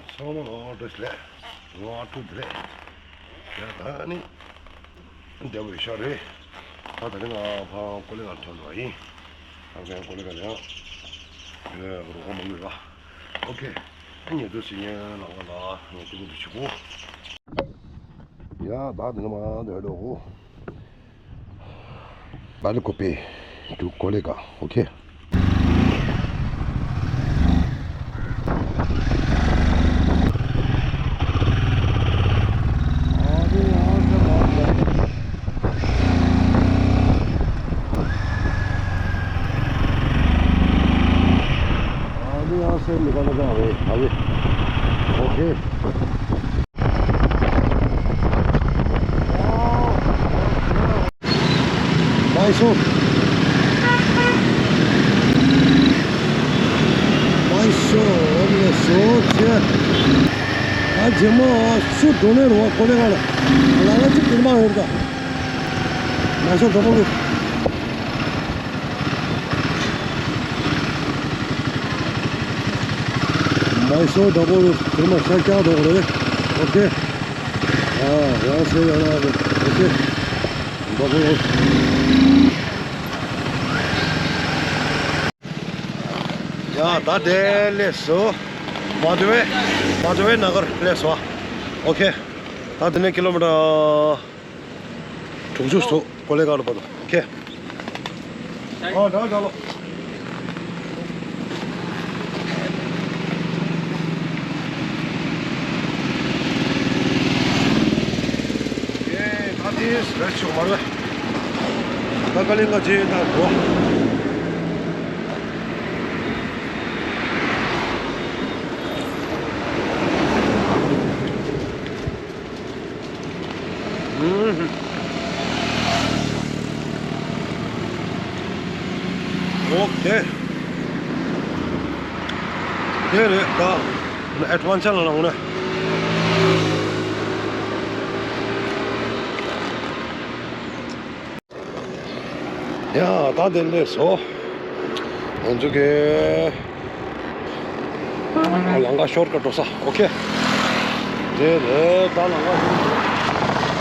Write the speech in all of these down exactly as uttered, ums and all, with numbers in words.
ཚང་མ་ལ་བཀྲ་ཤིས་བདེ་ལེགས། ང་ཐུག་བདེ་ལེགས། ཡ་ད་ནི། འདྲ་བོ་ཡོད་ཤག་རེད། ད་ད་ནི་ང་ཕ་ཀོ་ལི་གྷལ་ཐོན་འགྲོ་བ་ཡིན། ཨ་ཀའི་ཀོ་ལི་གྷལ་ཡང་། ཡ་རོགས་པ་མང་པོ་ཡོད་པ། ཨོ་ཁེ། ཨ་ཉེ་དུ་ཞིག་ཉེ་ལ་བ་ལ་ངས་ཏི་ཀུ་ཏི་ཆུ་གོ། ཡ་ད་དེ་ནི་མ་འདོད་འགྲོ་གོ། Balikope to Koleka, okay. Maiso. Maiso, maiso, che. ཨ་ཇེ་མོ་སུ་འགྲོ་ནས་རོ་ཀོ་ལེ་ག་ལ། ལ་ལ་ཅིག་དེ་མ་ཡོད་ཀ། མ་ཤོར་གྲོགས་པོ། མ་ཤོར་གྲོགས་པོ་དེ་མ་ཤར་རྒྱག་འགྲོ་རེད། ཨོ་ཁེ། ཨ་ཡང་སེ་ཡང་ལ་ཨོ་ཁེ། གྲོགས་པོ། ཡ་ད་དེ་ལས་སོ། མ་དེ་བས་མ་དེ་བས་ན་གར་ལས་སོ། ཨོ་ཁེ། ད་དེ་ནས་ཀི་ལོ་མི་ཊར་དྲུག་ཅུ་སོ་ཀོ་ལེ་གྷལ་བར་དུ། ཨོ་ཁེ། ཨ་ད་ད་ལོ། ཨེ་ད་དེ་རེད་ཆོག་མ་རེད། ད་ཀ་ལི་ང་རྗེས་ད་འགྲོ། ཨོ་ཁེ། དེ་རེད་ད། ཨེ་ཌི་ཝེན་ཅར་ལ་ལངས་ན། ཡ་ད་དེ་ལས་སོ། ང་ཚོ་གི་ལམ་ཁ་ཤོར་ཀ་འགྲོ་ས། ཨོ་ཁེ། དེ་རེད་ད་ལམ་ཁ་ཤོར་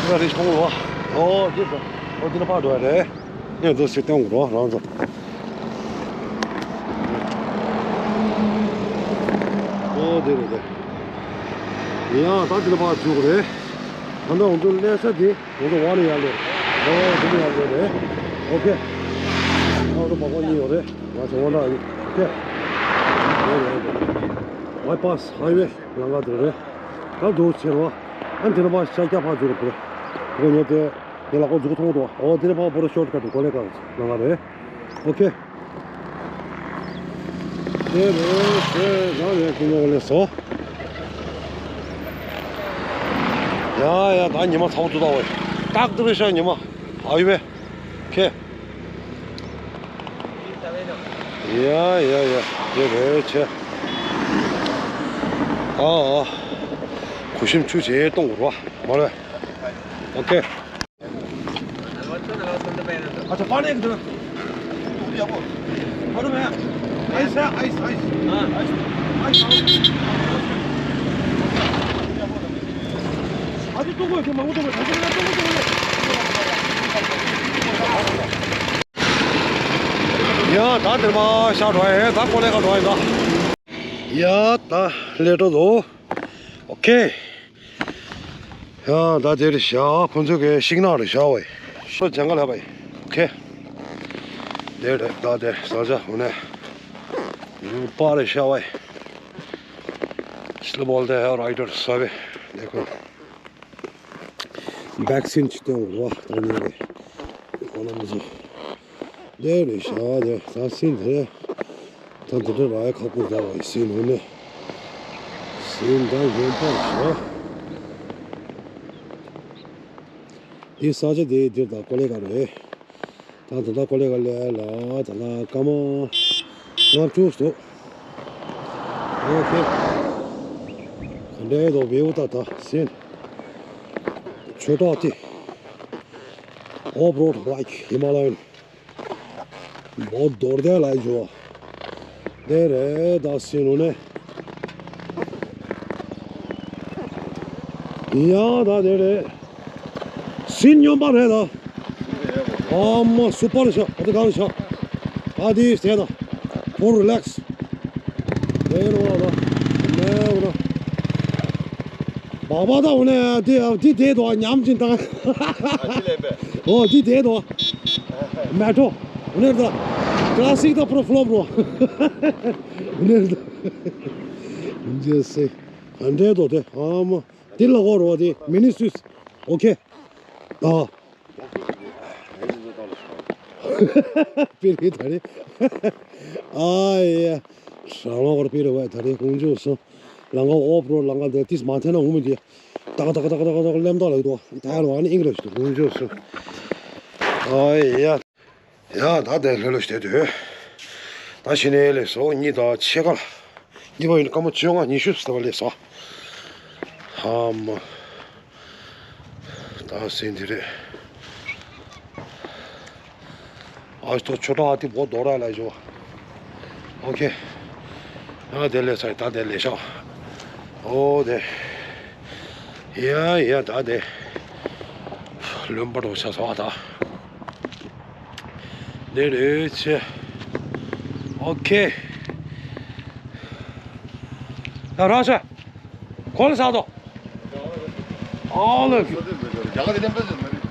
ཀ་རེད་ཤོང་ལོ། ཨོ་དེ་ད་ཨོ་དེ་ན་ཕར་འགྲོ་ཡ་རེད། ངས་འདི་ཞིག་སྟོན་དགོས་རོགས་རང་ཚོ། ཨོ་དེ་རེད་དེ། ཡ་ད་དེ་ན་ཕར་འཇུག་རེད། ད་ལྟ་ང་ཚོ་སླེབས་ས་དེ། ང་ཚོ་ཝ་ནི་ཡར་ལོས། ཝ་ནི་ཡར་ལོས་རེད། ཨོ་ཁེ། ང་ཚོ་བ་གོ་གཉིས་ཡོད་རེད། ང་ཚོ་ཝ་ན་ཡིན། ཨོ་ཁེ། ཝའི་པ་སི་ཧའི་ཝེ་ལམ་ཁ་དེ་རེད། ད་འདུག་ཕྱིར་བ། ཨ་ནི་དེ་ནས་ཕར་ཤར་རྒྱག་ཕར་འཛུལ་རོགས་རེད། ཁོ་ཉོ་དེ། དེ་ལ་ཁོ་འཛུལ་ཐུབ་འདུག་ཨོ་དེ་ནས་ཕར་པོ་ར་ཤོར་ཀ་ཊི་གོ་ལེ་གྷལ་ལམ་ཁ་རེད། ཨོ་ཁེ། དེ་རེད་དེ་རང་རེད་ཀུན་ཡོང་ལས་སོ། ཡ་ཡ་ད་ཉི་མ་ཚ་བོ་འདུག་ད་ཝེ། ཏག་ཏག་རེད་ཤག་ཉི་མ། ཨ་ཡོ་བེ། ཁེ། ཡ་ཡ་ཡ་དེ་རེད་ཆེ། ཨ་ཨ། གུ་ཤམ་ཆུ་ཆེ་གཏོང་དགོས་ར་མ་རེད། ཨོ་ཁེ། अच्छा, पानी एक जगह। अरे मैं, आइस है, आइस, आइस। हाँ। Ice, ice. अभी तो कोई, मैं वो तो मैं, ཡ་ད་དེ་མ་ཤར་འགྲོ་ཡ་ད་ཀོ་ལེ་གྷལ་འགྲོ་ཡ་ད། ཡ་ད་ལས་འགྲོ་དོ། ཨོ་ཁེ། ཡ་ད་དེ་རེད་ཤག་ཁོང་ཚོ་གི་ཤིང་ནགས་རེད་ཤག་ཝེ། ཤོ་ཇང་གལ་ཧ་བའི། ཨོ་ཁེ། དེ་རེད་ད་དེ་ས་ཆ་འོ་ནས། པ་རེད་ཤག་ཝེ། इसलिए बोलते हैं राइडर सभी। देखो। वैक्सीन ཆེད་དུ་འོ་ད་ནི་རེད། འོ་ན་མི་ཚོ། དེ་རེད་ཤག་དེ་ད་སིན་དེ། ད་འདི་འདྲ་རག་ཡ་ཁག་པོ་འདྲ་བ་ཡི་སིན་འོ་ནས། སིན་ད་ཡོན་པ་ཤག་འདི་ས་ཆ་དེ་འདིར་ད་ཀོ་ལེ་གྷལ་རེད། ད་ད་ལྟ་ཀོ་ལེ་གྷལ་ལ་ད་ལྟ་སྐར་མ་ལྔ་བཅུ་འདུག་ཨོ་ཁེ། ག་འདྲའི་དོ་བེའུ་ད་ད་སིན། ཆོས་གྲོགས་ཏེ། Off-road bike Himalayan. बहुत जोरदार लाइक हुआ। दे रहे दस सीनों ने। ཡ་ད་དེ་རེད། སྲིན་སྨྱོན་པ་རེད་ད། ཨ་མ་སུ་པར་ཤ་ཨ་ཏི་གང་ཤ། ཨ་ཏི་དེ་ད། ཧོ་རི་ལེགས། དེ་རུ་བ་ད། ནེ་རུ། བ་བ་ད་འོ་ནས་དེ་དེ་དེ་དོ་ཉམས་ཅིན་དང་། ཨ་ཅི་ལས་པས། ཨོ་དེ་དེ་དོ། མེ་ཊོ། འོ་ནས་ད། ཀ་ལ་སིག་ད་པྲོ་ཕ་ལོབ་རོ། འོ་ནས་ད། ཇེ་སེ། ག་འདྲས་དོ་དེ་ཨ་མ། དེ་ལ་གོ་རོ་དེ་མི་ནི་སུས། ཨོ་ཁེ། ཨ། པི་རི་ད་རེ། ཨ་ཡ། ཧྲ་མ་གོར་པི་རི་བ་ད་རེ་ཀུང་ཇོ་སོ། ལང་ག་ཨོ་པྲོ་ལང་ག་དེ་ཏིས་མ་ཐེ་ན་འུ་མི་དེ། ཏག་ཏག་ཏག་ཏག་ཏག་ལེམ་ཏག་ལ་དོ། ད་རོ་ཨ་ནི་ཨིང་ར་ཞིག་ཏུ་ཀུང་ཇོ་སོ། ཨ་ཡ། ཡ་ད་དེ་ལྷོད་ལྷོད་བྱས་དུས། ད་ཕྱི་ནས་སླེབས་སོ་གཉིས་དང་ཕྱེད་ཀ་ལ། གཉིས་པ་ཡིན་སྐར་མ་བཅོ་ལྔ་ཉི་ཤུ་ཟེར་བ་སླེབས་སོ། ཧ་མ། ད་སེང་འདི་རེད། ཨ་ཏོ་ཆོ་ཏོ་ཨ་ཏི་བོ་དོ་ར་ལ་ཞོ། ཨོ་ཁེ། ཡ་དེ་ལས་ཚར་ད་དེ་ལས་ཤོག་ཨོ་དེ། ཡ་ཡ་ད་དེ། ལོན་པ་རོ་ཆ་སོ་ཨ་ད། འདི་རེད་ཆེ། ཨོ་ཁེ། ད་རང་ཤ། ཁོལ་ས་དོ། ཨོ་ལེ།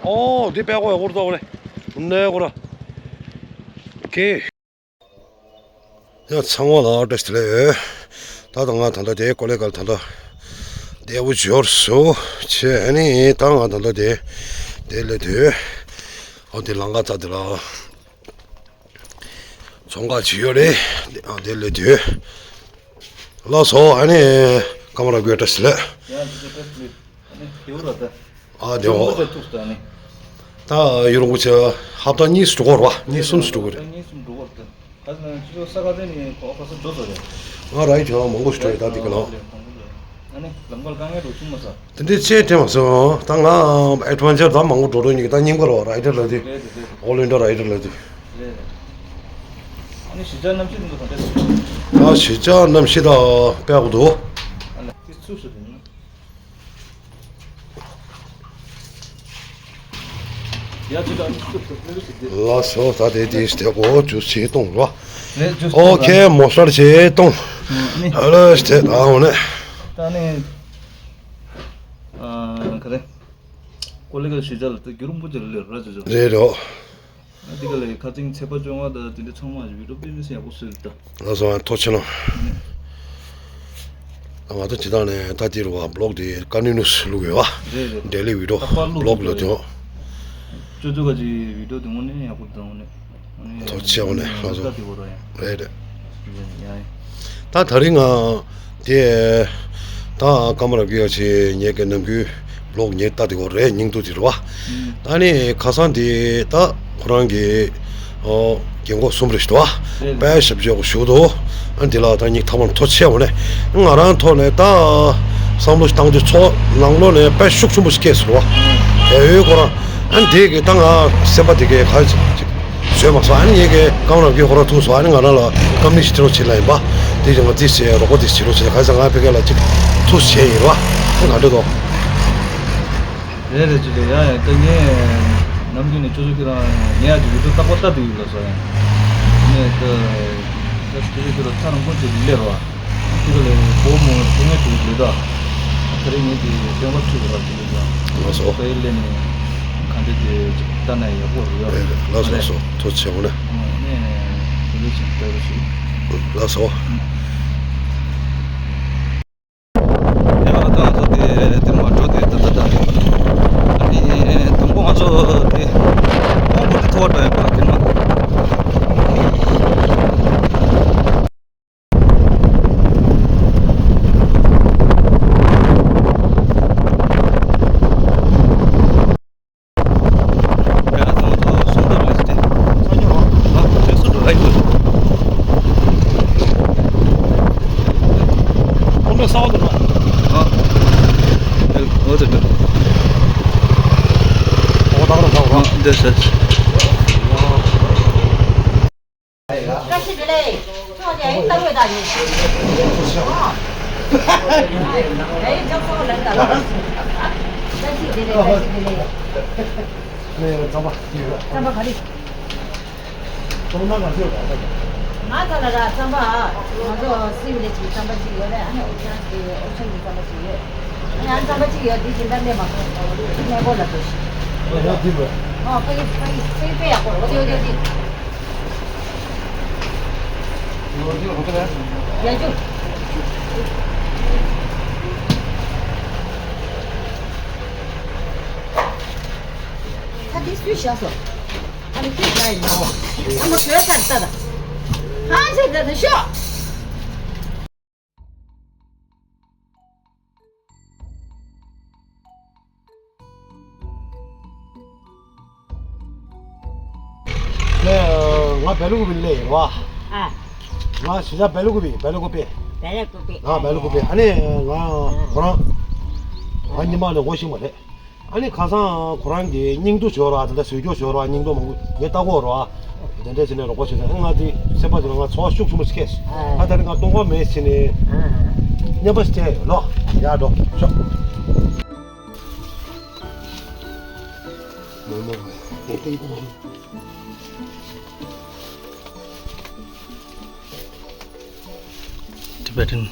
ཨོ་འདི་པད་ཀོ་ཡ་ཧུར་ཏོ་རེད། ནེ་ཀོ་ར། ཨོ་ཁེ། ཡ་ཚང་མ་ལ་བཀྲ་ཤིས་བདེ་ལེགས། ད་ད་ང་ད་ལྟ་དེ་ཀོ་ལེ་གལ་ད་ལྟ་བདེ་པོ་འབྱོར་སོང་བྱས། ཨ་ནི་ད་ང་ད་ལྟ་དེ་དེ་ལས་དུས་ཨོ་དེ་ལང་ཀ་རྩ་དེ་ལ་ཚོང་ཁང་ཅིག་ཡོད་རེད། ཨོ་དེ་ལས་དུས་ལགས་སོ། ཨ་ནི་ཀ་མ་ར་དགོད་བཀྲ་ཤིས་བདེ་ལེགས། ཡ་ཇི་ཇི་བཀྲ་ཤིས་བདེ་ལེགས། ཨ་ནི་དེའུ་ར་ད། ཨ་དེའུ། ད་ཡུ་རོང་པོ་ཆེ་ཧབ་ཏ་གཉིས་སུ་འགྲོ་གོ་ར་བ། གཉིས་གསུམ་སུ་འགྲོ་གོ་རེད། གཉིས་གསུམ་འགྲོ་གོ་རེད། ད་ང་ཚོ་ས་ག་ནས་ནི་ཁོ་ཁ་སང་འགྲོ་ཚར་རེད། ང་ར་ཡི་དེ་མང་པོ་ཞིག་འགྲོ་ཡི་ད་དེ་ག་ལ། ཨ་ནི་ལམ་ཁར་དཀའ་ངལ་འགྲོ་བྱུང་མ་སོང་། དེ་འདྲའི་ཆེ་དྲན་མ་སོང་། ད་ང་ཨེ་ཌི་ཝེན་ཅར་ད་མང་པོ་འགྲོ་འགྲོ་ཉིན་ད་རྙིང་པ་ར་བ་རའི་ཌར་ལ་དེ། རེད་རེད་རེད། ཨོལ་ཝི་ཌར་རའི་ཌར་ལ་དེ། རེད་རེད། ཨ་ནི་གཞིས་ཆགས་རྣམ་ཤེས་འདི་ཚོ་ག་འདྲ་རེད། ད་གཞིས་ཆགས་རྣམ་ཤེས་ད་དཔེ་ཡག་པོ་འདུག་ཨ་ལ་དེ་ཚུགས་སུ་དེ་ནི། ལགས་སོ། ད་དེ་དེ་སྟེ་གོ་ཇུས་བྱེད་གཏོང་རོགས། ཨོ་ཁེ། མོ་སར་བྱེད་གཏོང་། ཨ་ལ་སྟེ་ད་འོ་ནས། ད་ནི་ག་རེ། ཀོ་ལི་གལ་ཞུ་བྱ་ལ་ད་རྒྱུ་རུ་འབུ་ཅི་ལ་ལེར་ར་ཇུ་ཇུ་རེད་རོ། འདི་ག་ལ་ཁ་སང་ཚེས་པ་བཅོ་ལྔ་དང་དེ་འདྲ་ཚང་མ་བི་ཌིའོ་དཔེ་མི་སྲིད་ཡག་པོ་བཟོས་འདུག་ད། ལགས་སོ། ཐུགས་རྗེ་ཆེ་གནང་། ང་ཚོ་སྤྱིར་བཏང་ནས་ད་འདིར་བ་བི་ལོག་དེ་ཀ་ནི་ནུས་བླུག་ཡོད་བ། རེད་རེད། ཌེ་ལི་བི་ཌིའོ་ད་པར་བླུག་བློག་ལ་དེ། བཅུ་དྲུག་ག་ཅིག་བི་ཌིའོ་དེ་དངོས་གནས་ཡག་པོ་འདུག་དངོས་གནས། ཐུགས་རྗེ་ཆེ་དངོས་གནས་ལགས་སོ། ད་དེ་བོ་རོ་ཡ། རེད་རེད། ཡ་ཡ། ད་ད་རིང་ང་དེ་ད་ཀ་མ་ར་གི་ཡ་ཆེ་ངེད་ཀྱི་ནམ་རྒྱུན་བི་ལོག་ངེད་ལྟ་དེ་གོ་རེད། སྙིང་སྡུག་དེ་རེད་བ། ཨ་ནི་ཁ་སང་དེ་ད་ཁོ་རང་གི་ཨོ་རྒན་གོག་གསུམ་རེད་ཞུ་བ། དཔེ་ཞབས་ཕྱི་ཞུ་འདུག་ཨ་འདི་ལ་ད་སྙིང་ཐག་པ་ནས་ཐུགས་རྗེ་ཆེ་དངོས་གནས། ང་རང་ཐོག་ནས་ད་བསམ་བློ་བཏང་དུས་ཚོགས་ནང་ལོགས་ནས་དཔེ་ཤུགས་ཆེན་པོ་ཞིག་སྐྱེས་སོང་བ། དེ་ཡོད་ཁོ་རང་ཨ་འདི་གི་ད་ང་སེམས་པ་དེ་གའི་ག་ཅིག་བཟོས་མ་སོང་། ཨ་ནི་ངེད་ཀྱི་ཀ་མ་ར་གི་ཁོ་རང་ཐུག་སོང་། ཨ་ནི་ང་རང་ལ་ཀམ་ནི་ཞིག་སྤྲད་རོགས་བྱེད་ལབ་ཡིན་པ། དེ་ཡང་ང་ཙིག་བྱས་རོགས་པ་ཙིག་བྱེད་རོགས་བྱེད། ག་ས་ང་ཕ་གི་ལ་ཅིག་ཐུགས་བྱས་ཡིན་པ། ཨ་ང་འདྲ་དོ། རེད་རེད་ཅི་རེད་ཡ་ཡ། ད་ངས་ནམ་རྒྱུན་ནས་ཅོ་ཅོ་ཁྱེད་རང་ངས་ཡ་ཅིག་བི་ཌིའོ་རྟག་པར་ལྟ་དུས་ཡིན་ལ་སོ་ཡ། ངས་ད་ད་ཅོ་ཅོ་ཁྱེད་རང་ཐག་རིང་པོ་ཅིག་ལས་རོགས། དེ་ག་ལས་སྒོ་མོ་ཐེངས་ངས་ཅིག་ལས་ད། ད་རེས་ངས་དེ་སྟོན་པ་ཁྲིད་དགོས་ར་ཅིག་ལས་ད། ལགས་སོ། ད་ཡི་ལས་ནས་ག་འདྲ་དེ་ཅིག་ལྟ་ན་ཡག་པོ་རེད་ཡ། རེད་རེད། ལགས་སོ་ལགས་སོ། ཐུགས་རྗེ་ཆེ་དངོས་གནས། ཨ་ནས་དེ་ལས་ཅིག་ལྟ་རོགས་ཞུ། ལགས་སོ། ཡང་ད་ང་ཚོ་དེ་དེ་མ་འགྲོ་དེ་ད་ད་ད། ཨ་ནི་དང་པོ་ང་ཚོ་དེ་ཁོང་ཁོ་དེ་ཐོག་འགྲོ་ཡ་པ་དེ་མ། བཀྲ་ཤིས་བདེ་ལེགས། ཁྱོད་ཀྱང་ཨེ་ལྟ་བས་ད་ཉོ། ཨེ་ཅག་ཚོགས་ལེན་ད་ལ། ལྟ་ཅིག་དེ་ལས་ལྟ་ཅིག་དེ་ལས། ནས་རྩམ་པ་ཡོད་ར། རྩམ་པ་ག་རེ། ཚོང་ནང་ག་ཚོད་ར། ང་ཚ་ལ་ར་རྩམ་པ། ང་ཚོ་སིམ་ལས་ཅིག་རྩམ་པ་ཅིག་ཡོད་རེད། ཨ་ནི་ཨོ་ཆང་གི་ཨོ་ཆང་གི་རྩམ་པ་ཅིག་ཡོད། ཨ་ནི་ཨ་རྩམ་པ་ཅིག་ཡོད་དེ་ཇི་ལྟར་ལས་མ་གོ་ཅིག་མེ་གོ་ལ་འགྲོ་ཤི། ཨོ་ཡ་དེ་བས། ཨོ་ཕ་གི་ཕ་གི་ཕ་གི་དཔེ་ཡག་པོ་ཨོ་དེ་ཨོ་དེ་ཨོ་དེ། ཡ་ཇུ། ད་འདི་སུས་བཞག་སོང་། ཨ་ནི་ཁྱེད་ལ་ཡིན་ནོ། ཨ་མ་བྲོས་ཚར་ལྟ་ད། ཧང་ཆེ་ད་ད་ཤོག་ནས་ང་སྦེ་ལུག་པའི་ལས་ཡིན་བ། ཨ། ང་གཞིས་ཆགས་སྦེ་ལུག་པའི་སྦེ་ལུག་པའི། སྦེ་ལུག་པའི། ང་སྦེ་ལུག་པའི་ཨ་ནི་ང་ཁོ་རང་། ང་ཉི་མ་ལས་ངོ་ཤེས་མ་རེད། ཨ་ནི་ཁ་སང་ཁོ་རང་གི་སྙིང་དུ་ཞོར་བ་དེ་འདྲ་ཟོས་སྐྱོ་ཞོར་བ་སྙིང་དུ་མང་པོ་ངས་ལྟ་གོ་རོ། དེ་འདྲ་བྱས་ནས་རོགས་པ་བྱས་ནས་ང་དེ་སེམས་པ་དེ་ལ་ང་ཚོར་བ་ཤུགས་ཆེན་པོ་སྐྱེས། ཨ་ད་ནི་ང་སྟོང་པ་མེད་བྱས་ནས་བརྙན་པ་ཞིག་བསྟན་ཡོད་ལོ། ཡ་འགྲོ་ཤོག Tibetan.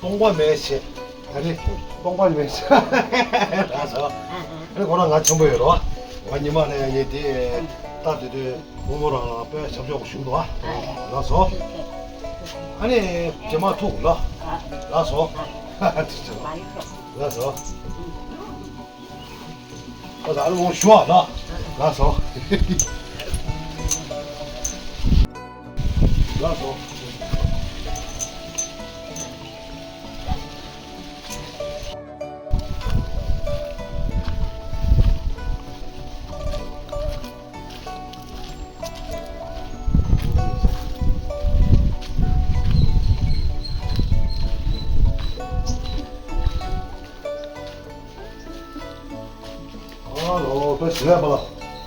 སྟོང་པ་མེད་ཟེར། ད་རེས་སྟོང་པ་མེད་ཟེར། ལགས་སོ། ཨ་ནི་ཁོ་རང་ང་ཆེན་པོ་ཡོད་རོ། ང་ཉི་མ་ནས་ངས་དེ་ལྟ་དུས་དུས་བུ་མོ་རང་ལ་དཔེ་ཞབས་ཞུ་ཞུ་འདུག་ཨ། ལགས་སོ། ཨ་ནི་རྗེས་མ་ཐུག་ལ། ལགས་སོ། ལགས་སོ། ཨོ་ད་ཨ་ལོ་ཞུ་བ་ལ། ལགས་སོ། ལགས་སོ། ཨ་ལོ། བཀྲ་ཤིས་བདེ་ལེགས་པ་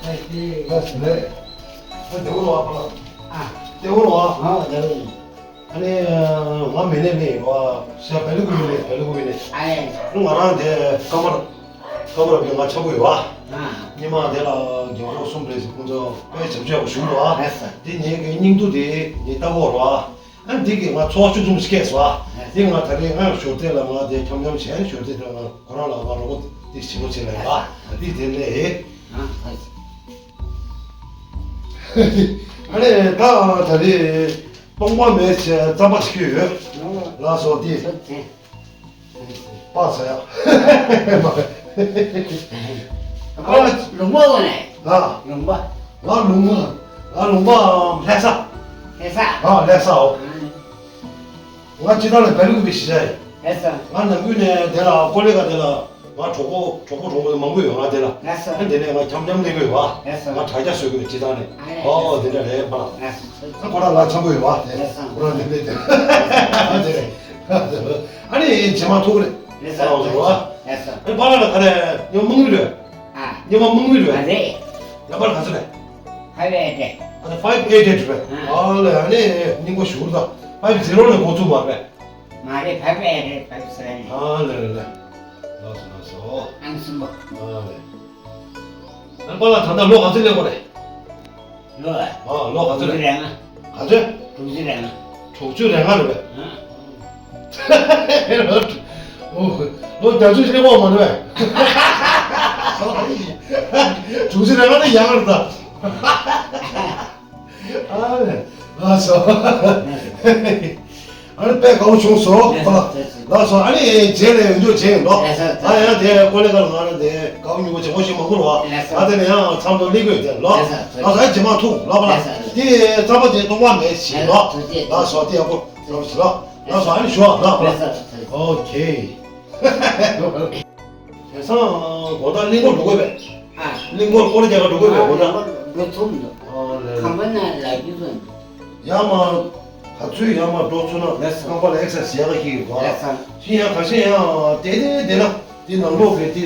ལགས། བཀྲ་ཤིས་བདེ་ལེགས། ཨ་བདེ་པོ་འདུག་པ་ལགས། ཨ་བདེ་པོ་འདུག་པ། ཨ་བདེ་པོ་འདུག་ཨ་ནི་ང་མི་ནས་མི་ཡིན་པ་ཤ་བལ་ལུ་གུ་ཡིན་ནས་བལ་ལུ་གུ་ཡིན་ནས། ཨ་ཡེ། ང་རང་དེ་ཀ་མར་ཀ་མར་བི་ང་ཆགས་པོ་ཡོད་པ། ཨ། ཉི་མ་དེ་ལ་རྒྱལ་བ་སུམ་རེ་ཞིག་ཁོང་ཚོ་དཔེ་བྱབས་བྱབས་བཞུགས་འདུག་ཨ། ལགས་སོ། དེ་ངེད་ཀྱི་སྙིང་སྡུག་དེ་ངས་ལྟ་གོ་རོ་ཨ། ཨ་འདི་གིས་ང་ཚོར་བ་ཤུགས་ཆེན་པོ་སྐྱེས་སོང་ཨ། དེ་ང་ད་རེས་ང་ཞོར་དེ་ལ་ང་དེ་འཁྱམ་འཁྱམ་བྱས་ཞོར་དེ་དེ་ང་ཁོ་རང་ལ་ང་རོགས་པ་དེ་བྱེད་པོ་བྱེད་ལ་ཡོད་ཨ། འདི་དེ་ལས་ཨ། ཨ་ནི་ད་ད་རེས་སྟོང་པ་མེད་བྱས་རྩམ་པ་ཞིག་ཡོད། ལགས་སོ་དེ། པ་ཟེར་ཡ། ཨ་ལུང་པ་འོ་ནས། ང་། ལུང་པ། ང་ལུང་པ། ང་ལུང་པའམ་ལྷ་ས། ལྷ་ས། ང་ལྷ་སའོ། ང་སྤྱི་བཏང་ལ་བལ་ལུག་པའི་གཞིས་ཆགས་ཡིན། ལྷ་ས། ང་ནམ་རྒྱུན་ནས་དེ་ལ་ཀོ་ལེ་ག་དེ་ལ་ང་གྲོགས་པོ་གྲོགས་པོ་གྲོགས་པོ་མང་པོ་ཡོད་ང་དེ་ལ། ལྷ་ས། ཨ་དེ་ནས་ང་འཁྱམ་འཁྱམ་གླེང་གི་ཡོད་པ། ལྷ་ས། ང་དྲ་རྒྱ་བཟོས་གི་ཡོད་སྤྱི་བཏང་ནས། ཨ་ཡེ། ཨོ་དེ་འདྲ་རེད་པ་ལགས། ལྷ་ས། ཁོ་རང་ང་འཁྱམ་པོ་ཡོད་པ། ལྷ་ས། ཁོ་རང་དེ་འདྲ་དེ་འདྲ་རེད། ཨ་ནི་རྗེས་མ་ཐུག་རེད། ལྷ་ས། ཨོ་རེད་པ། ལྷ་ས། ཨ་ནི་པཱ་ལགས་ལ་ག་རེ་ཡང་དམག་མི་རེད། ཨ། ཉི་མ་དམག་མི་རེད། མ་རེད། ལམ་བར་ག་ཚོད་རེད། ཕའིབ་ཨེ་ཊི་ཨེཊ། ཨ་ནི་ཕའིབ་ཨེ་ཊི་ཨེཊ་རེད། ཨ། ཨ་ལས་ཨ་ནི་སྙིང་པོ་ཞུ་རུ་དང་ཕའིབ་ཛི་རོ་ནས་འགོ་ཚུགས་མ་རེད། མ་རེད། ཕའིབ་ཨེ་ཊི་ཨེཊ། ཕའིབ་སེ་ཝེན། ཨ་ལས་ལས་ལས། ལགས་སོ་ལགས་སོ། ཨང་གསུམ་པོ། ཨ་ལས། ཨ་ནི་པཱ་ལགས་ད་ལྟ་ལོ་ག་ཚོད་སླེབས་པ་རེད། ལོ། ཨ་ལོ་ག་ཚོད་རེད། དྲུག་ཅུ་རེ་ལྔ། ག་ཚོད། དྲུག་ཅུ་རེ་ལྔ། དྲུག་ཅུ་རེ་ལྔ་རེད་པས། ཨ། ལོ་བརྒྱད་ཅུ་ཞིག་སླེབས་པ་མ་རེད་པས། དྲུག་ཅུ་རེ་ལྔ་ནི་ཡག་རེད་ད། ཨ་ལས། ལགས་སོ། ཨ་ནི་དཔེ་དགའ་བོ་བྱུང་སོང་། ལགས་སོ། ལགས་སོ། ཨ་ནི་རྗེས་ལ་ཡོང་རྒྱུ་བྱས་ཡིན་ལོ། ལགས་སོ། ད་ཡང་དེ་ཀོ་ལེ་ག་ལ་ང་རང་དེ་དགའ་བོ་མྱོང་བ་བྱེད་དགོས་ཞིག་མ་དགོས་རོ། ལགས་སོ། ད་དེ་ནས་ཡང་མཚམས་ཐོག་སླེབས་དགོས་དེ་ལོ། ལགས་སོ། ལགས་སོ། ཨ་རྗེས་མ་ཐུག་ལོ་པ་ལ། ལགས་སོ། དེ་རྩམ་པ་དེ་སྟོང་པ་མེད་ཞིག་ལོ། ལགས་སོ། ལགས་སོ། དེ་ཡག་པོ་ལོ་ཞིག་ལོ། ལགས་སོ། ཨ་ནི་ཞུ་བ་ལགས་པ་ལ། ལགས་སོ། ཨོ་ཁེ། དེང་སང་དགོང་དག་གླིང་སྐོར་འགྲོ་དགོས་པས། ཨ། གླིང་སྐོར་སྐོར་ར་རྒྱག་ག་འགྲོ་དགོས་པས་དགོང་དག། འགྲོ་ཐུབ་འདུག་ཨ་ལེ། ཁམས་པ་ན་ལ་རྒྱུ་ཚོ་འདུག་ཡར་མར་ག་ཚོད་ཡར་མར་འགྲོ་ཚུགས་ན་ལགས་སོ། རྐང་པ་ལ་ཨེག་སར་སའིཛ་ཡག་ག་ཞིག་ཡོད་པ། ལགས་སོ། ཤི་ཡང་ཁ་ཤས་ཡང་དེ་དེ་དེ་ན་དེ་ནང་ལོགས་ཀྱི་དེ་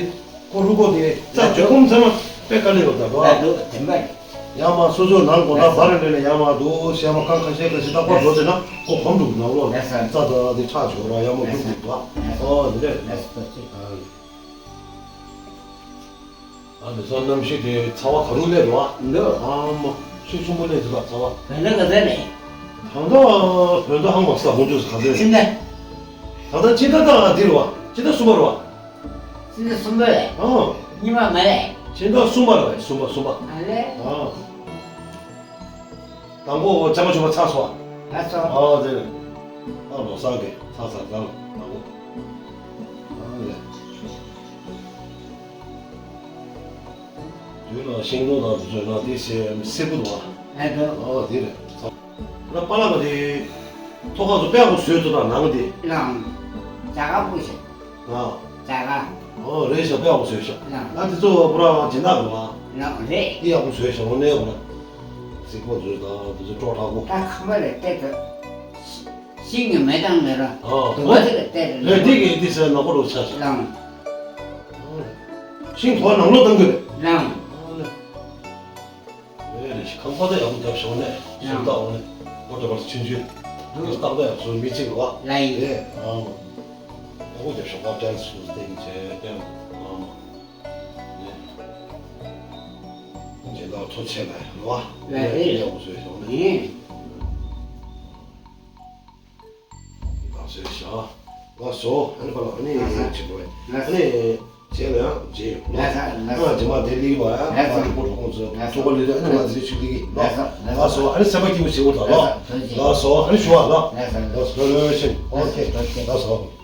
ཁོ་རུ་ཁོ་དེ་རྩ་ལགས་འདུག་འཇོག་ཁུམ་ཚང་མ་དཔེ་དཀའ་ལས་ཡོད་ད་རོ། ལགས་འདུག་དེ་འདྲ་རེད། ཡར་མར་སོ་སོའི་ནང་དགོང་དག་བར་ལས་ནས་ཡར་མར་འདུག་ཤར་མར་རྐང་ཁ་ཤས་ཁ་ཤས་ད་ཁོ་འགྲོ་དེ་ན་ཁོ་གོམ་འགྲོ་ནང་ལོགས་ལ་ལགས་སོ། རྩ་ད་དེ་ཁྲག་ཞོག་ར་ཡར་མར་རྒྱུག་འདུག་ད། ཨོ་དེ་རེད། ལགས་སོ། ཨ་ནི་སོ་གནམ་གཤིས་དེ་ཚ་བ་ག་རུ་སླེབས་འདུག་ཨ། འདུག་ཨ་མ་ཆུ་ཆེན་པོ་སླེབས་འདུག་ད་ཚ་བ། བོད་ཟླ་ག་ཚོད་རེད། ད་ལྟ་བོད་ཟླ་ཧང་མ་ས་ཧོང་ཆུ་ས་ག་ཚོད་རེད། ཕྱི་ཟླ། ད་ལྟ་ཕྱི་ཟླ་ད་འདི་རུ་བ་ཕྱི་ཟླ་གསུམ་པ་རུ་བ། ཕྱི་ཟླ་གསུམ་པ་རེད། ཨ། གཉིས་པ་མ་རེད། ཕྱི་ཟླ་གསུམ་པ་རེད་གསུམ་པ་གསུམ་པ། ཨ་ལེ། ཨ། དང་པོ་ཅ་མ་ཆུ་མ་ཚ་སོ། ཚ་སོ། ཨ་དེ་རེད། ཨ་ལོ་སང་གི་ཚ་ཚ་ཚ་དང་པོ། ཨ་ལེ། དུས་ལ་ཤིང་སྡོང་དང་དུས་ཚོད་ལ་དེ་སེ་སེ་བུ་དང་། ཨ་དོ། ཨ་དེ་རེད། ཚ། ལ་པ་ལ་ག་དེ་ཐོག་ཁ་སུ་དཔེ་ཡག་པོ་བཟོས་འདུག་ད་ནང་དེ། ལང་། ཇ་ག་པུ་ཤ། ཨ། ཇ་ག་ཨོ་རེད་ཤག་དཔེ་ཡག་པོ་བཟོས་ཤག་ལ་དེ་ཚོ་པུ་ར་སྦྱིན་བདག་གི་བ། ལ་རེད། དེ་ཡག་པོ་བཟོས་ཤག་འོ་ནས་འོ་ན། གཟིགས་པོ་བཟོས་དང་དེ་ཚོ་སྤྲོ་དྲག་པོ། ད་ཁང་པ་ལ་བལྟས་ཏེ། ཤིང་གི་མེ་དང་མེ་ར། ཨ་དུ་བ་དེ་ལ་བལྟས་ཏེ། རེད་དེ་གི་དེ་ཟེར་ནག་པོ་རུ་ཆགས་ཤག་ལང་། ཤིང་དུ་བ་ནང་ལོགས་བཏང་གི་རེད། ལང་། ཨོ་ལེ། ཨེ་རེད་ཤི་ཁང་པ་ད་ཡག་པོ་བརྒྱབ་ཤོག་ནས་ཡང་ཤིང་རྟ་འོ་ནས་འོ་དེ་བར་ཆུན་ཆུན་འདུག་ཡོ་སྟག་ད་ཡག་སོ་མི་གཅིག་རེད་བ། ལ་ཡིན། ཨེ་ཨང་། ཡག་པོ་བརྒྱབ་ཤོག་བ་ཏན་སུ་སྟེང་བྱས་ཏན་ཨང་། ནས་རྗེས་ལ་ཐོ་ཆེ་ལ་རེད་བ། ལ་རེད། ཡག་པོ་བཟོས་ཤོག་ནས། ཡིན། ལགས་སོ་ཤག་ལགས་སོ། ཨ་ནི་པ་ལགས་ཨ་ནི་ལགས་སོ། ཆེན་པོ་ཨ་ནི་རྗེས་ལ་ཡང་རྗེས་ཡོང་། ལགས་སོ་ལགས་སོ། ཨ་རྗེས་མ་དེ་ལིག་པ་ཡང་ལགས་སོ། ང་ཚོ་པོ་གྲོགས་ཁོང་ཚོ་ལགས་སོ། གྲོགས་པོ་ལི་དུ་ཨ་ནི་ང་ཚོ་ཆུ་ལིག་གི་ལགས་སོ་ལགས་སོ། ཨ་ནི་སེམས་པ་སྐྱིད་པོ་བྱེད་དགོས་ད་ལགས། ལགས་སོ། ཨ་ནི་ཞུ་བ་ལགས། ལགས་སོ། ལགས་སོ། ཨོ་ཁེ། ལགས་སོ།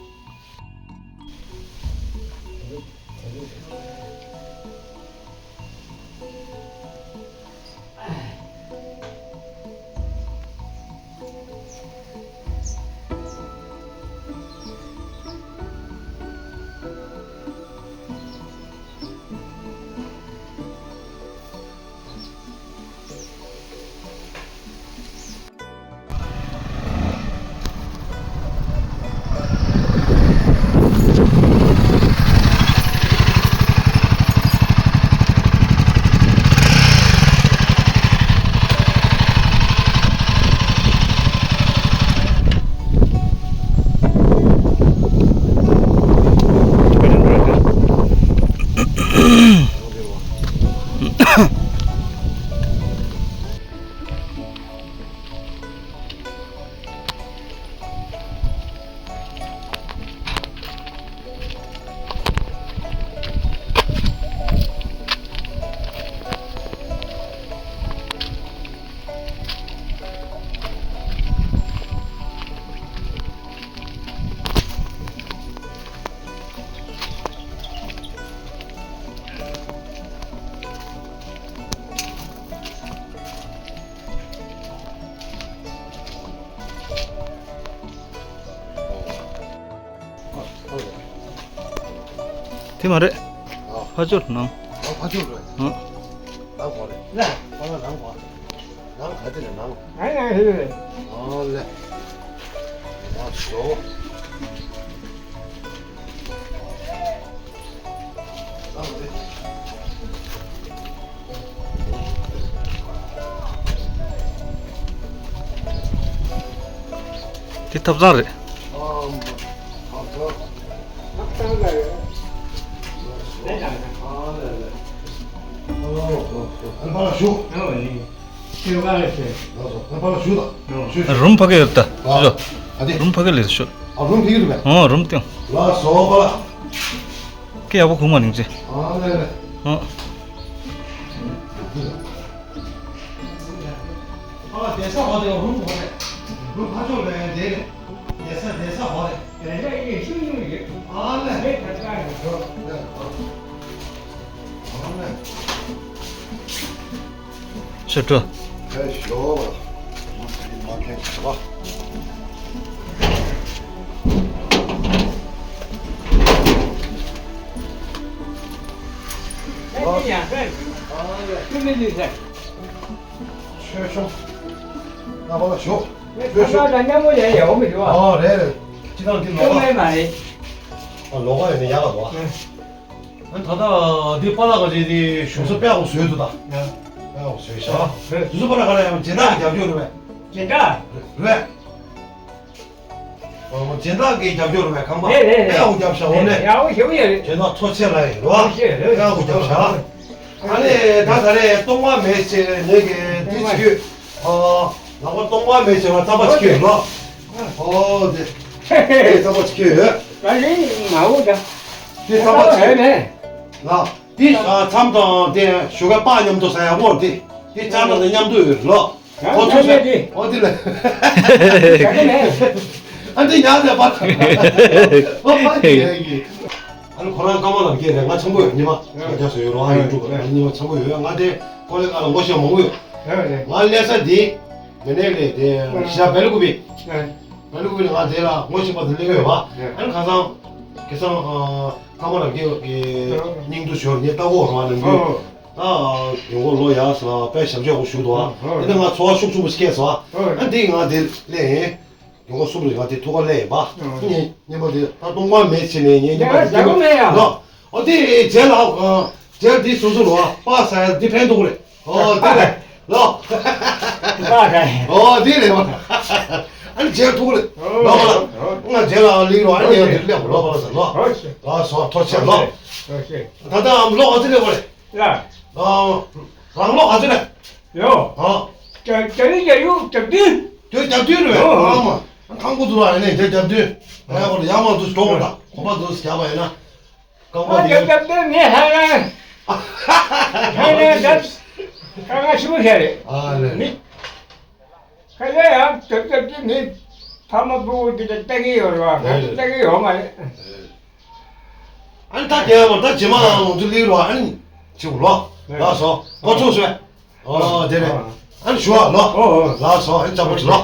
དེ་མ་རེད། ཨ། ཕ་ཇོ་ནང་། ཨ། ཕ་ཇོ་རེད། ཨ། ནང་གོ་རེད། ལ། ཁོ་ལ་ནང་གོ། ནང་ག་དེ་རེད་ནང་། ནང་ནང་ཧེ་རེད། ཨ་ལེ། ཨ་སོ། དེ་ཐབ་ཚང་རེད། རུམ་ཕ་གི་ཡོད་ད། རུམ་ཕ་གི་ལས་ཤོད། ཨོ་རུམ་སྟེང་། ཀི་ཡག་པོ་ཁུག་མ་ནིང་ཅི། ཨ་ལེ་ལེ། ཨ། ཨ་ལེ། ཨ་དེ་ས་ཧོ་དེ་རུམ་ཧོ་དེ། རུམ་ཕ་ཆོ་རེད་དེ་རེད། དེ་ས་དེ་ས་ཧོ་རེད། དེ་ས་ཡེ་ཤུ་ཡུ་ཡེ། ཨ་ལེ། ཨ་ལེ། ཕྱིར་འགྲོ། ཕེབས་ཤོག་ལ། མ་ཁེངས་པ། ཆོས་ཆུང་། རྣམ་པ་ལ་ཞུ། ཆོས་ཆུང་། ད་མཉམ་པོ་ཡང་ཡག་པོ་མི་འདུག་ཨ། ཨོ་རེད་རེད། ཅི་དང་ཅི་ལོག་ཨ། མེད་མ་རེད། ཨ་ལོག་ཡོད་ནི་ཡག་ག་འདུག་ཨ། ཨ་ད་ལྟ་འདི་པཱ་ལགས་ཀྱི་དེ་བཞུགས་ས་དཔེ་ཡག་པོ་བཟོས་འདུག་ད། དཔེ་ཡག་པོ་བཟོས་ཤག་དུས་ཚོད་པཱ་ལགས་ག་ལ་ཡང་སྦྱིན་བདག་གི་རྒྱབ་སྐྱོར་རེད་པས། སྦྱིན་བདག་རེད། སྦྱིན་བདག་གི་རྒྱབ་སྐྱོར་རེད་པས། ཁང་པ་རེད་རེད་རེད། ཡག་པོ་བརྒྱབ་ཤག་འོ་ནས། ཡག་པོ་ཞེ་པོ་ཡོད་རེད། སྦྱིན་བདག་ཐུགས་རྗེ་ཆེ་ལགས་ཡིན་རོ། ཐུགས་རྗེ་ཆེ་རེད། ཡག་པོ་བརྒྱབ་ཤག་ཨ་ནི་ད་ད་རེས་སྟོང་པ་མེད་ཅེས་ངེད་ཀྱི་འདི་ཅི་ཁྱོད། ཨ་ལག་པ་སྟོང་པ་མེད་ཅེས་ང་རྩམ་པ་ཅི་ཁྱོད་ལོ། ཨོ་དེ། དེ་རྩམ་པ་ཅི་ཁྱོད་ཡོད། ད་རིང་མ་འོ་ད། དེ་རྩམ་པ་ཅི་ཁྱོད་ལ། དེ་ཨ་མཚམས་དང་དེ་ཞོགས་ཀ་པགས་མཉམ་དུ་ཟ་ཡག་པོ་དེ། དེ་ལྕགས་ནག་དང་མཉམ་དུ་ཡོད་ལོ། ཨོ་ཚོ་ཚོ། ཨོ་དེ་ལ། ཨ་འདི་ཉག་ལས་པ། ཨོ་པ་དེ་ཡ་གི། ཨ་ནི་ཁོ་རང་ཀརྨ་རབ་རྒྱས་རེད། ང་ཆེན་པོ་ཡོད། ཉི་མ་ང་རྒྱ་སོ་ཡོད་རོ། ཨ་ཡོད་འགྲོ་གི། ཉི་མ་ཆེན་པོ་ཡོད། ང་དེ་ཀོ་ལེ་ཀ་ལ་ངོ་ཤེས་མང་པོ་ཡོད། ང་སླེབས་ས་དེ་མི་ནས་ལས་དེ་ཤ་བེ་ལ་ཀུ་པི། བེ་ལ་ཀུ་པི་ལ་ང་དེ་ལ་ངོ་ཤེས་པ་དེ་སླེབས་ཡོད་པ། ཨ་ནི་ཁ་སང་ཁ་སང་ཀརྨ་རབ་རྒྱས་ཀྱི་སྙིང་སྡུག་ཞོར་ངས་ལྟ་གོ་རོ། ཨ་ནི་ད་ཡོང་གོ་ལོ་ཡག་སོ་དཔེ་ཞབས་ཕྱི་ཡག་པོ་ཞུ་འདུག་ཨ་ནི་ང་ཚོར་བ་ཤུགས་ཆེན་པོ་སྐྱེས་སོ། ཨ་ནི་དེ་ང་དེ་སླེབས་ཡིན། ཡོང་གོ་གསུམ་རེ་ང་དེ་ཐུག་ག་ལས་ཡིན་པ། ངས་ཉན་པ་དེ་ད་སྟོང་པ་མེད་ཕྱིན་ནས་ངས་ཉན་པ་དེ་ཡག་པོ་མེད་ཡ། ལོ། ཨོ་དེ་རྗེས་ལ་རྗེས་དེ་སོ་སོ་ལོ་པ་ས་ཡ་དེ་ཕན་ཐོགས་རེད། ཨོ་དེ་རེད། ལོ། ཨོ་དེ་རེད་བ། ཨ་ནི་རྗེས་ཐུག་རེད། ལོ་པ་ལ། ང་རྗེས་ལ་ལིག་རོ། ཨ་ནི་ངས་དེ་སླེབས་ལོ་པ་ལ་ཟེར་ལོ། ལོ་སོ་ཐོ་ཆེ་ལོ། ད་ལྟ་ཨམ་ལོ་ཨ་ཙི་སླེབས་པ་རེད། ཡ། ཨ། རང་ལོ་ག་ཚོད་རེད། ཡོ། ཨ། རྒྱ་རྒྱ་རིགས་རྒྱ་ཡུག་རྒྱ་བདུན། རྒྱ་རྒྱ་བདུན་རེད། ཨོ། ཨ་མ། ཨ་ཁང་པོ་འདུག་ལ་ཡ་ནས་རྒྱ་རྒྱ་བདུན། ང་ཡ་གོ་ལ་ཡ་མ་འདུག་གྲོགས་པོ་དང་གོམ་པ་འདུག་རྒྱག་པ་ཡིན་ན། རྐང་པ་ཨ་འདི། རྒྱ་རྒྱ་བདུན་ངས་ཧ་ལན། ཧ་ལན་རྒྱ། ཁ་ང་ཞུ་ཤེས་རེད། ཨ་ལེ། མི། ཁ་ལས་ཡང་རྒྱ་རྒྱ་བདུན་ནི། ཕ་མ་སྤུ་གུ་འདི་ལ་ལྟ་གི་ཡོད་རེད་བ། ང་ཚོ་ལྟ་གི་ཡོད་མ་རེད། ཨ་ནི་ད་དེ་ཡང་ད་རྗེས་མ་ང་ཚོ་ལིག་རོ། ཨ་ནི་ཆེ་བོ་ལོ། ལགས་སོ། ཨོ་ཚོ་སོས། ཨོ་དེ་རེད། ཨ་ནི་ཞུ་བ་ལོ། ལགས་སོ། ཨ་ནི་ཅག་པོ་ཅི་ལོ།